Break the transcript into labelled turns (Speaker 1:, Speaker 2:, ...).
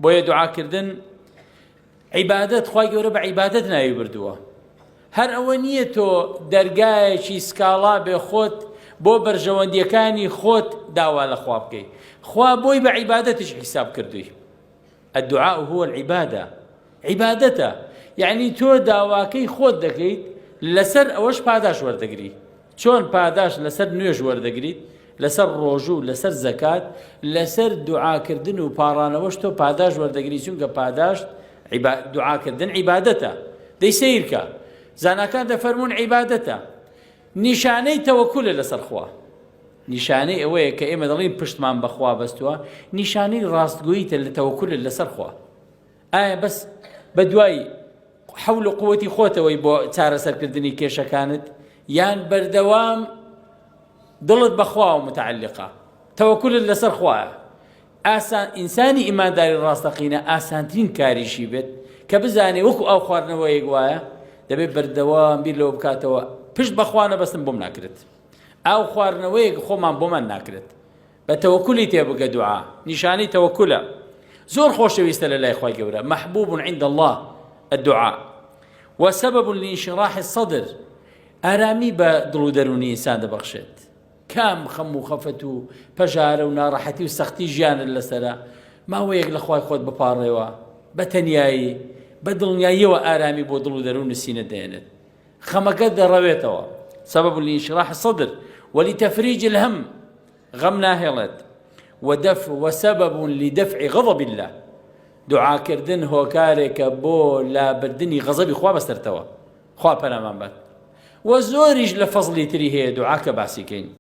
Speaker 1: بۆیە دوعاکردن عیبادەت خوای گەورە بە عیبادەت ناوی بردووە هەر ئەوە نییە تۆ دەرگایەکی سکاڵا بێ خۆت بۆ بەرژەوەندیەکانی خۆت داوا لە خوا بکەی خوا بۆی بە عیبادەتیش حیساب کردووی الدعاء هو العبادە عیبادەتە یعنی تۆ داواکەی خۆت دەکەیت لەسەر ئەوەش پاداش وەردەگری چۆن پاداشت لەسەر نوێژ وەردەگریت، لەسەر ڕۆژوو، لەسەر زەکات، لەسەر دوعاکردن و پاڕانەوەش تۆ پاداشت وەردەگری چونکە پاداشت دوعاکردن عیبادەتە. دەی سەیرکە زاناکان دەفەرموون عیبادەتە نیشانەی تەوەکولە لەسەر خوا. نیشانەی ئەوەیە کە ئێمە دەڵێین پشتمان بەخوا بەستووە، نیشانەی ڕاستگۆییتە لە تەوەکولت لەسەر خوا. ئایا بەس بەدوای حەول و قوتی خۆتەوەی بۆ چارەسەرکردنی کێشەکانت یان بەردەوام دڵت بەخواوە متعلقە تەوەکولت لەسەر خوایە ئاسان ئینسانی ئیمانداری ڕاستەقینە ئاسانترین کاریشی بێت کە بزانێ وەکو ئاو خواردنەوەیەک وایە دەبێت بەردەوام بیر لەوە بکاتەوە پشت بەخوا نەبەستم بۆم ناکرێت ئاو خواردنەوەیەک خۆمان بۆمان ناکرێت بە تەوەکولی تێ بگە دوعا نیشانەی تەوەکولە زۆر خۆشەویستە لە لای خوای گەورە محبوب عند الله الدعاء وسبب لانشراح الصدر ئارامی بە دڵ و دەروونی ئینسان دەبەخشێت کام خەم و خەفەت و پەژارە و ناڕەحەتی و سەختی ژیانت لەسرە ماوەیەک لە خوای خۆت بپاڕێوە بە تەنیایی بە دڵنیاییەوە ئارامی بۆ دڵ و دەروون و سینە دێنێت خەمەکە دەڕەوێتەوە سبب لانشراح الصدر ولتفريج الهم غەم ناهێڵێت ودف وسبب لدفع غضب الله دوعاکردن هۆکارێکە بۆ لابردنی غەزەبی خوا بەسەرتەوە خوا پەنامان بات وە زۆریش لە فەزڵی تری هەیە دوعا کە باسی کەین.